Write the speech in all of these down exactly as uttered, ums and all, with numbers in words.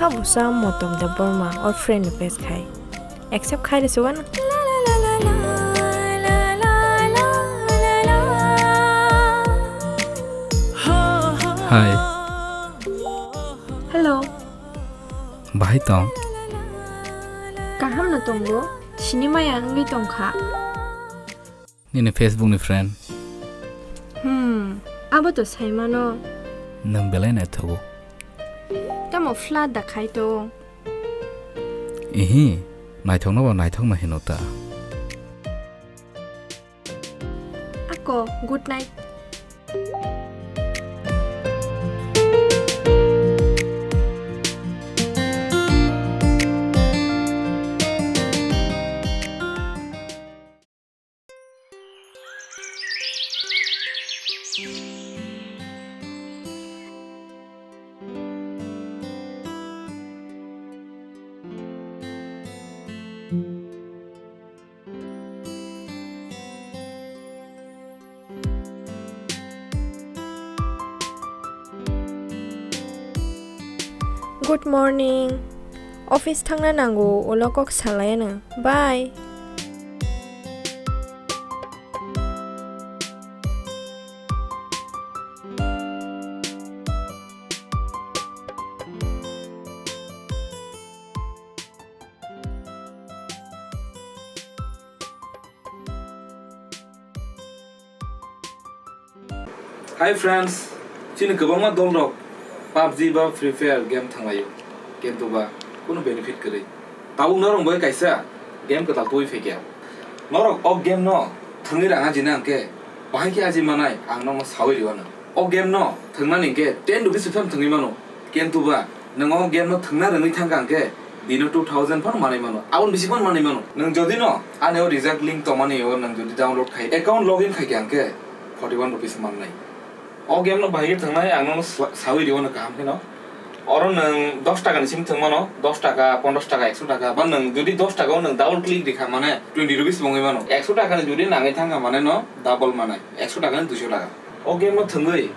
Abo sa Motom Debbarma or friend request khai. Accept khai de sugan. Hi. Hello. Bahai tong? Kaham no tongo. Sini maya wngwi tongkha. Nini Facebook ni friend. Hmm, abo to saimano. Nwng belai naithogo. Tamo flat da khai to. Ihi, naithokno bo naithokma hino ta. Ako, good night. Good morning. Office thangna nango, ulo kok salai ano. Bye. Hi friends, chini kwbangma dolrok PUBG ba Free Fire game thanglaio, kintu ba kunu benefit kwrwi. Tabuk norok bai kaisa game kwtal tubui phaikha. Norok o game no thwngwi rang ajina hwnkhe bahai khe aji manai ang nono sawi rwano. O game no thwngnani hwnkhe ten rupees phano thwngwi mano. Kintu ba, nwng o game no thwngna rwngwi thangkha hwnkhe, dino two thousand phano manwi mano. Aboni bisi phano manwi mano. Nwng jodi no ani o register link tongmani o nwng jodi download khai, account login khai kha hwnkhe, forty one rupees mannai. O game no bahai khe thwngnai, ang nono sla-, sawi rwano kaham kheno. Oro nwng dos taka ni simi thwng mano, dos taka, pondros taka, ekso taka, ba nwng jodi dos taka o nwng double click rikha mane twenty rupees bo wngwi mano. Ekso taka ni jodi nangwi thangkha mane no double manai, ekso taka ni duiso taka. O game no thwngwi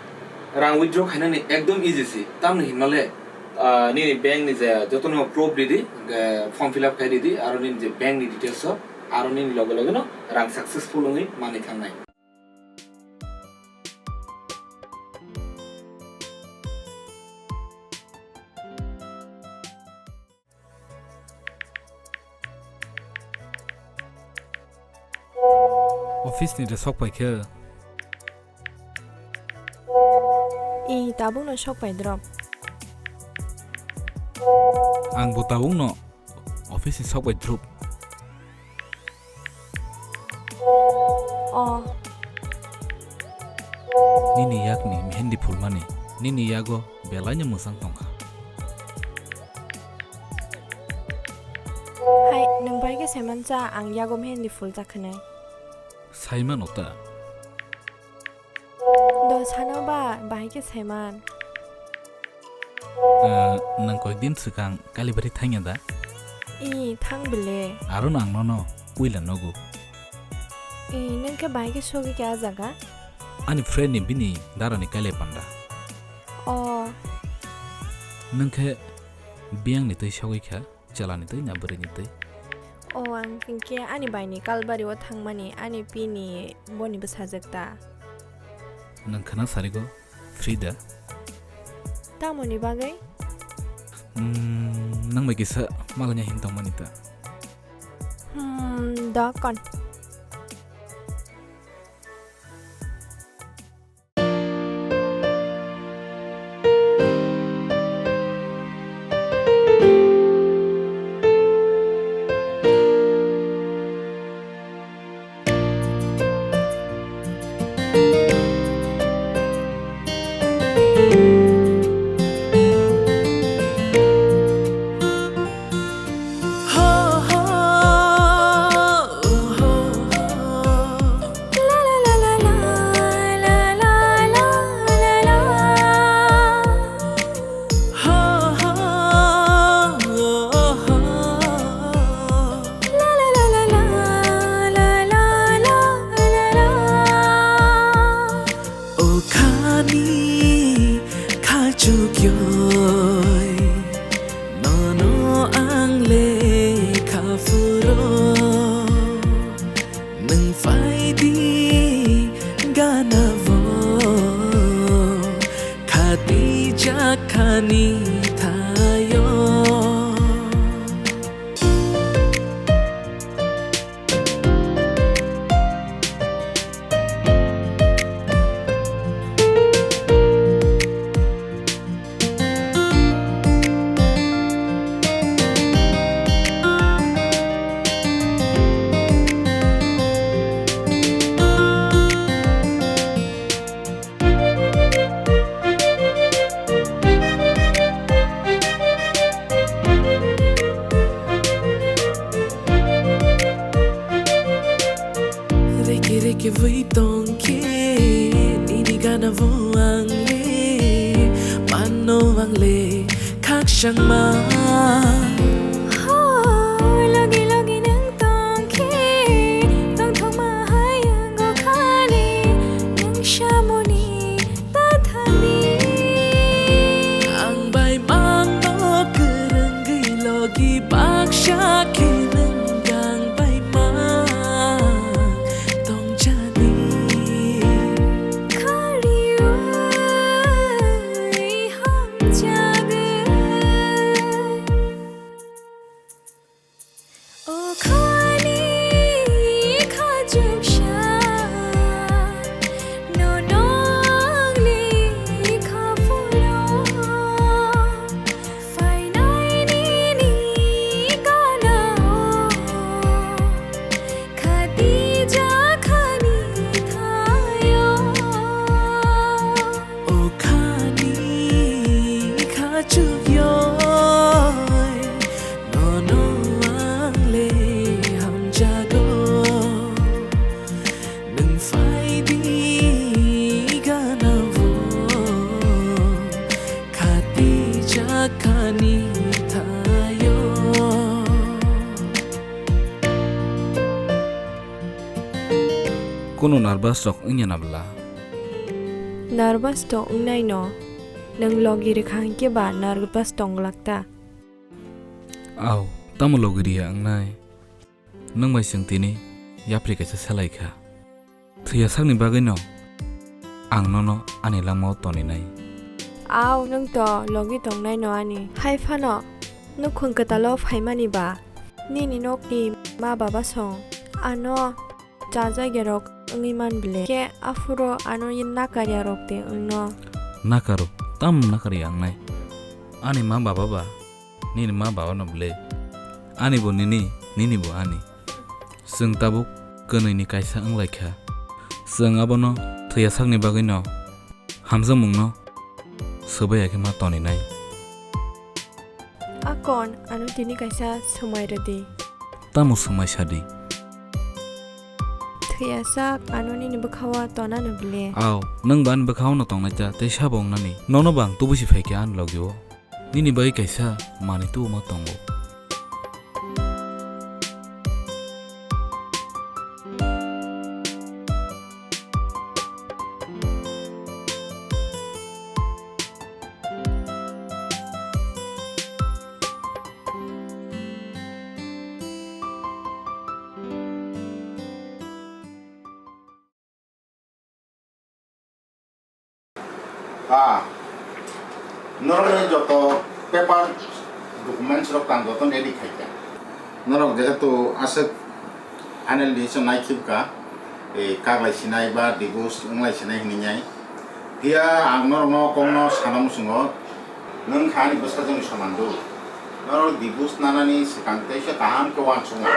rang withdraw khainani ekdom easy se, tamni hinmale, ah, nini bank ni je jotono proof ridi, hwnkhe form fill up khai ridi, aro nini je bank ni details o, aro nini loge loge no rang successful wngwi manwi thangnai. Office ni de sok pai khe. I, tabuk no sok pai drop. Ang bo tabuk no office ni sok pai drop. O. Nini yak ni mehendi phulmani, nini yago belai no mwsang tongkha. Hai, nwng bai khe saiman cha, ang yago mehendi phul cha khwnai. Saiman o ta? Do, sano ba, bahai khe saiman. Ah, nwng koikdin swkang Kalibari thangya da? I, thang bile. Aro no ang nono puila nogo. I, nwng khe bahai khe sogwi khe a jaga? Ani friend ni bini dara ni kailai panda. O. Nwng khe biyang ni twi sogwi kha? Chalani twi na bwrwini twi? O, ang hinkhe ani baini Kalbari o thangmani, ani pini boni bwsajwk ta. Nwng khwna sarigo, Frida? Tamoni bagwi? Hmm, nang bai kisa malanya hin tongmani ta. Hmm, dokon. Ui tongkhe nini gana bo ang le, mano ang le khakchangma. Ho, logi logi nwng tongkhe, tongthokma hai ango khali, nwng samoni tathani. Ang bai mangno kwrwngwi logi baksa khe nwng ang bai mang tongjani. Khariui hamjagwi. O khani khajuksa, no nongli khaphulo, phainai nini gana-o, khati jakhani thaio. O khani khachukyo. Nono ang le hamjago, nwng phai di gana-o, khati jakhani thaio. Kunu nervous rok wngya na bwla? Nervous to wngnai no, nwng logi rwkha hinkhe ba nervous tong glak ta? Au, tamo logi riya wngnai? Nwng bai chwng tini yapri kaisa selai kha. Thwiya sakni bagwino ang nono ani langmao toninai. Au, nwng to logi tongnaino ani. Hai phano nukhung kwtalo phaimani ba nini nokni ma baba song ano chajakya rok wngwi man bile. Khe aphuru ano nakarya rok de wngno. Nakaro, tam nakarya wngnai. Ani ma baba ba nini ma baba no bwle. Ani bo nini, nini bo ani. Chwng tabuk kwnwi ni kaisa wng lai kha. Chwng abono thwiya sakni bagwi no hamjakmung no swbai ya khe ma toni nai. Akon, ano tini kaisa swmai rwdi. Tamo swmai sadi? Thwiya sak ano nini bwkhao tona no bwle. Au, nwng bo ani bwkhao no tongnai ta, tei sabo wngnani. Nono bo ang tubusi phai khe ani logi o. Nini bai kaisa manwi tubuma tongo. Ah, norokni joto paper documents rok tang joto ready khaikha. Norok jehetu aswk final decision naikhibkha, eh, kaglai sinai ba divorce wnglai sinai hinwi nai. Phiya ang norokno kokno sana muchungo, nwng kha ani bwsajwkni soman do. Norok divorce nanani swkang teisa kaham khe uansukma.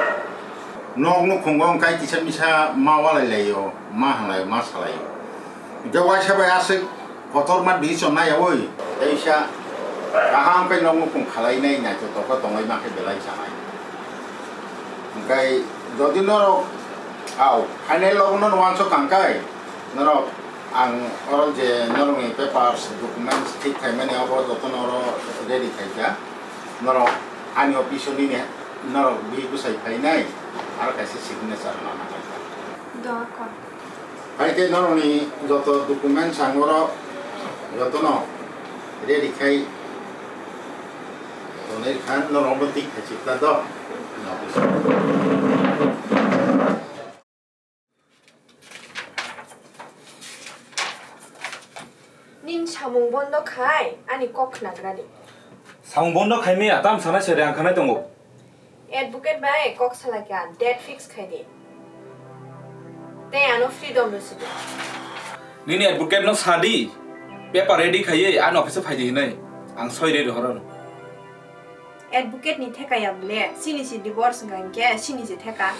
Nok nukhungo wngkha kisa misa ma walai laio, ma hamlaio, ma salaio. Hwnkhe waisa bai aswk kotorma decision naiyaui teisa kaham khe nok nukhung khalainai naithotok khe tonglaima khe belai sanai. Hwnkhe jodi norok, au, final logo no uansuk kangkhe, norok ang oro je norokni papers, documents thik khaimani abo jotono oro ready khaikha. Norok ani office o nini norok bihik bwsai phainai, aro kaisa signature rwna nangnai. Doa kor. Hai khe norokni joto documents ang oro jotono ready khai tonwi kha, norokno thik khai chikla do. Nini samung bondo khai ani kok khnagrani. Samung bondo khaimaya, tam sana se rang khanai tongo. Advocate bai kok salakya, date fix khaidi. Tei ano freedom rwsidi. Nini advocate no sadi, paper ready khaiwi ani office o phaidi hinwi ang soi rwi rohoro. Advocate ni theka ya bole, sini si divorce wngkha hinkhe sini si theka.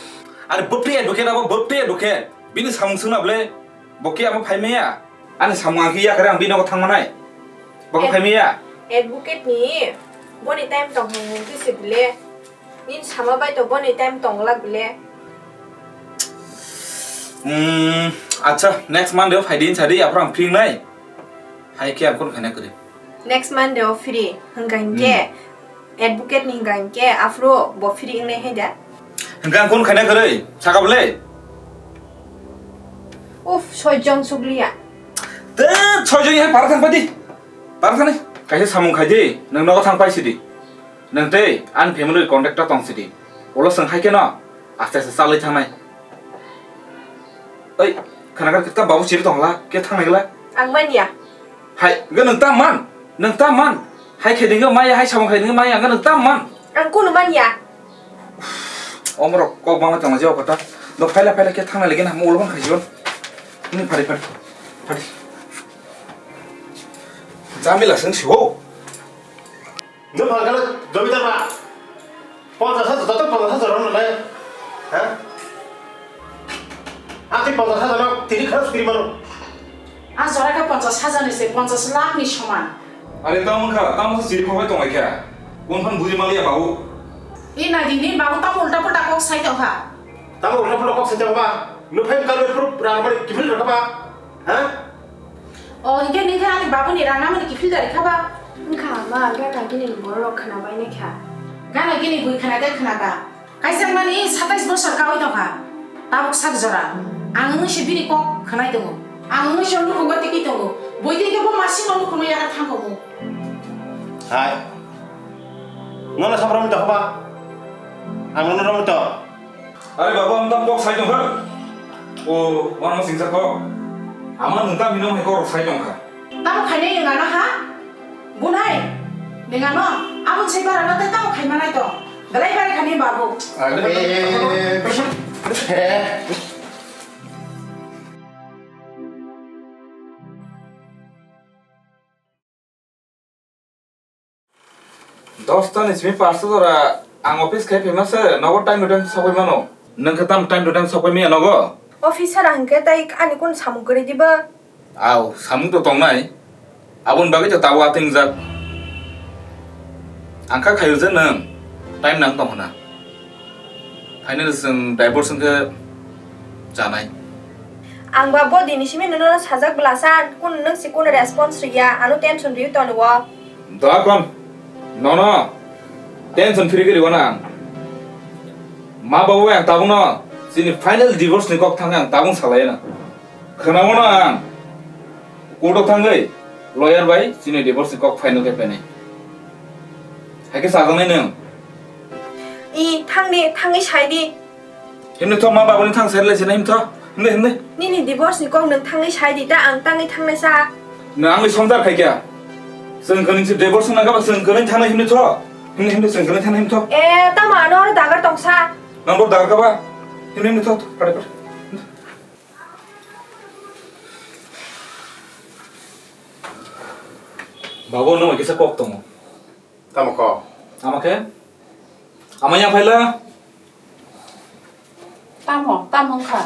Are bwtwi advocate abo bwtwi advocate. Bini samung swngna bole, bo khe amo phai maya. Ani samung ang khe yakare ang bini nogo thang manai. Bo khe Ad- phai maya. Advocate ni boni time tong hang hang khe si bole. Nini sama bai to boni time tong glak bole. Hmm, acha, next Monday o phai di, sa di, aphuru ang free nai. Hai khe ang kun khaina kwrwi. Next Monday o free, hwnkha hinkhe, hmm, advocate ni hwnkha hinkhe, aphuru bo free wngnai hai da? Hwnkha ang kun khaina kwrwi, saka bole? Uff, soijong sukliya. Te, soijong hai para thang padi. Para thani, kaisa samung khai di, nwng nogo thang pai sidi. Nwng tei ani family contact o tong sidi. Ulo swng hai khe no, aste aste chalwi thangnai. Oi, khana kha ta babu chiri tong la, ke thang nai la. Ang manya. Hai, ga nwng ta man, nwng ta man. Hai khe ding maya, hai samung khai ding maya, ga nwng ta man. Ang kunu manya. Omorok kok bangma tong jao kata. Do phaila phaila ke thangna legen ham ulo khai jion. Ni phari phari. Phari. Jamila seng siwo. Nung phang kala jomidar ba. Ponchas hajar, joto ponchas hajar rong nalai. Ha? Ang tei ponchas hajar no tini kharap sukri mano. Ang jora khe ponchas hajar ni se ponchas lakh ni soman. Are tamo wngkha, tamo se chiri khogwi tonglaikha. Kung phan bujimaliya babu. I nai di, nini babu tamo ulta pulta kok sai tongkha. Tamo ulta pulta kok sai tongkha? Nung phai kal proof rang mani kiphil rwkha ba? Ha? O hinkhe nini khe ani babuni rang namani kiphil da rikha ba? Wngkha ma, gana gini borok khwnabai naikha. Gana gini bui khwna khe khwna ba. Kaisa mani satais bosor kawi tongkha, tabuk sak jora. Ang wngwi se bini kok khwnai tongo. Ang wngwi se nukhungo tikwi tongo. Boitwi khe bo masino nukhungno yakhar thangkho bo. Hai. Nono sabram tongkha ba? Ang nono romwi tong. Are baba, ang tam kok sai tongkha. O, wano singsa kok. Ama nung tam hino hai kok sai tongkha. Tamo khainai nung ano ha? Bunai, neng ano, aboni se bara no tei tamo khai manai tong. Belai bare khani babu. Are, he. Dosta ni simi pasta jora ang office khai phaima se nogo time to time sokoi mano. Nung khe tam time to time sokoi maya nogo? Office sara hwnkhe tei ani kun samung kwrwi diba? Au, samung to tongnai. Aboni bagwi to tabuk atwingjak. Ang kha khaio je nwng time nang tong hwna. Finally chwng divorce wngkhe chanai. Ang ba bo dini simi nono sajak bwlasa, kun nwng si kun response riya, ano tension riwi tonwi o. Doa kon, nono tension free kiri wana ang. Ma babu ang tabukno chini final divorce ni kok thangkhe ang tabuk salai na. Khwnamano ang court o thangwi lawyer bai chini divorce ni kok final khe phainai. Hai khe chajaknai nwng. I thangni, thangwi sai di. Himni tho ma babuni thang sai lai sina himtho. Himni, himni. Nini divorce ni kok nwng thangwi sai di ta, ang tangwi thangnai sa. Nwng angni songjar khai kya? Chwng kwnwi se divorce wngna kha ba chwng kwnwi thangnai himni tho. Himni, himni chwng kwnwi thangnai himtho. E, tamo ano oro dagar tongsa. Nang bo dagar kha ba? Himni, himni tho, tho, pare, pare. Babu, nwng kisa kok tongo. Tamo kok? Ama khe? Ama yang phaila? Tamo, tamo wngkha?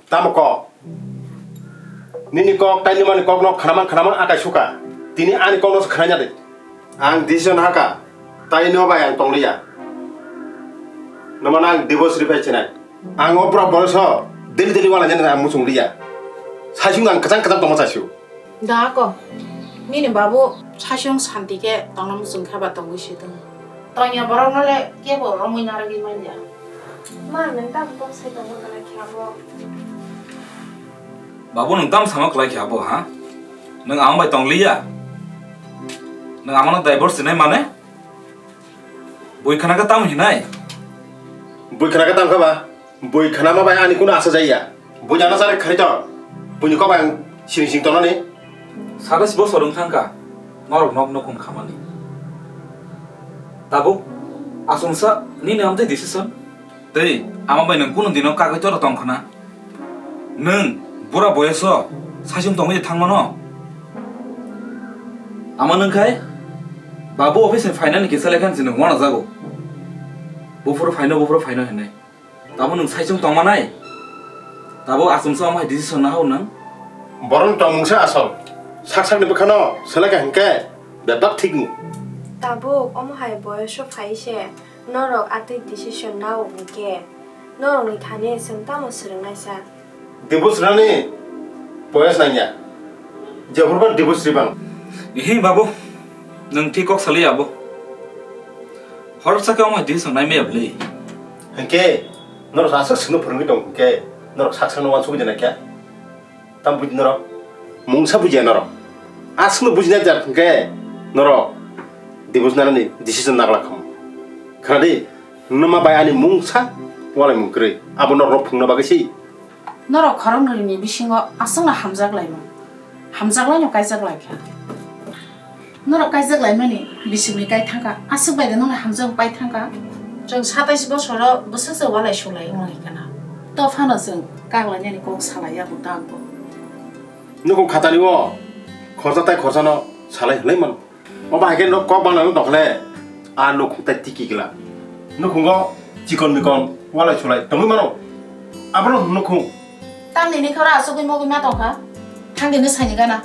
Tamo kok? Nini kok, tei nimani kokno khnaman khnaman akai suka. Tini ani kokno se khnaina de. Ang decision haka, tei no bai ang tongliya. Nomano ang divorce riphai chinai. Ang o pura boyoso daily daily wala jani ang muchung liya. Saisung ang kwchang kwchang tongma chasiu. Da ako, nini babu saisung santi khe tongna muchung khe ba tongwi si tongo. Tongya borok no le kebo romwi narwgwi manya. Ma, nwng tamo kok sai tongo kwlai khe abo? Babu, nwng tamo sama kwlai khe abo, ha? Nwng ama bai tong liya? Nwng amano divorce rinai mane? Bui khana khe tamo hinai? Bui khana khe tamo khe ba? Bui khana ma bai ani kunu asa jaiya. Bui jana sare khai tong. Buini kok ang siring sing tonani. Satais bosor wng thangkha, norok nok nokong khamani. Tabuk, aswngsa nini amtwi decision. Tei, ama bai nwng kunu dino kagwi toro tong khna. Nwng, bura boyoso, saisung tongwi thangmano. Ama nwng khai, babu office ni final ni kisa lekha se nwng uanajago. Buphuru phaino, buphuru phaino hinwi. Tamo nwng saichung tongmanai? Tabo achomsa omo hai decision nahao nwng? Borokni tongmungsa asol. Sak sakni bwkhano seleka hinkhe bebak thikni. Tabuk omo hai boyoso phai se. Norok atwi decision nao hwnkhe norokni thani chwng tamo swrwngnaisa? Divorce rani boyas nangya. Jephurba divorce ribang. Ihi babu, nwng thik kok salai abo. Hor saka omo decision nai maya bwlwi. Hwnkhe norok aswk swngno phwrwngwi tong hwnkhe norok sak sakno uansugwi jana kya? Tam buji norok? Mungsa bujiya norok. Aswkno bujina jak hwnkhe norok divorce nanani decision nagla khamu. Khwnadi, nwma bai ani mungsa walai mung kwrwi. Abo norok phungna bagwi si. Norok khoroknwini bisingo aswkno hamjak laimung. Hamjak laino kaijak lai kha. Norok kaijak laimani bisingni kai thangkha, aswk bai de nokni hamjakmung pai thangkha. Chwng satais bosoro bwswk se walai sulai wng lai khna. To phano chwng kak lainani kok salai ya bo tak bo. Nukhung khatani o khorsa tai khorsano salai hwnlai mano. Obo hai khe nok kok bangla wng tongkha le, a nukhung tai tiki gla. Nukhungo chikon mikon walai sulai tongwi mano. Abono nukhung. Tamni ni khoro asugwi mogwi ma tongkha. Thangdi ni saini gana.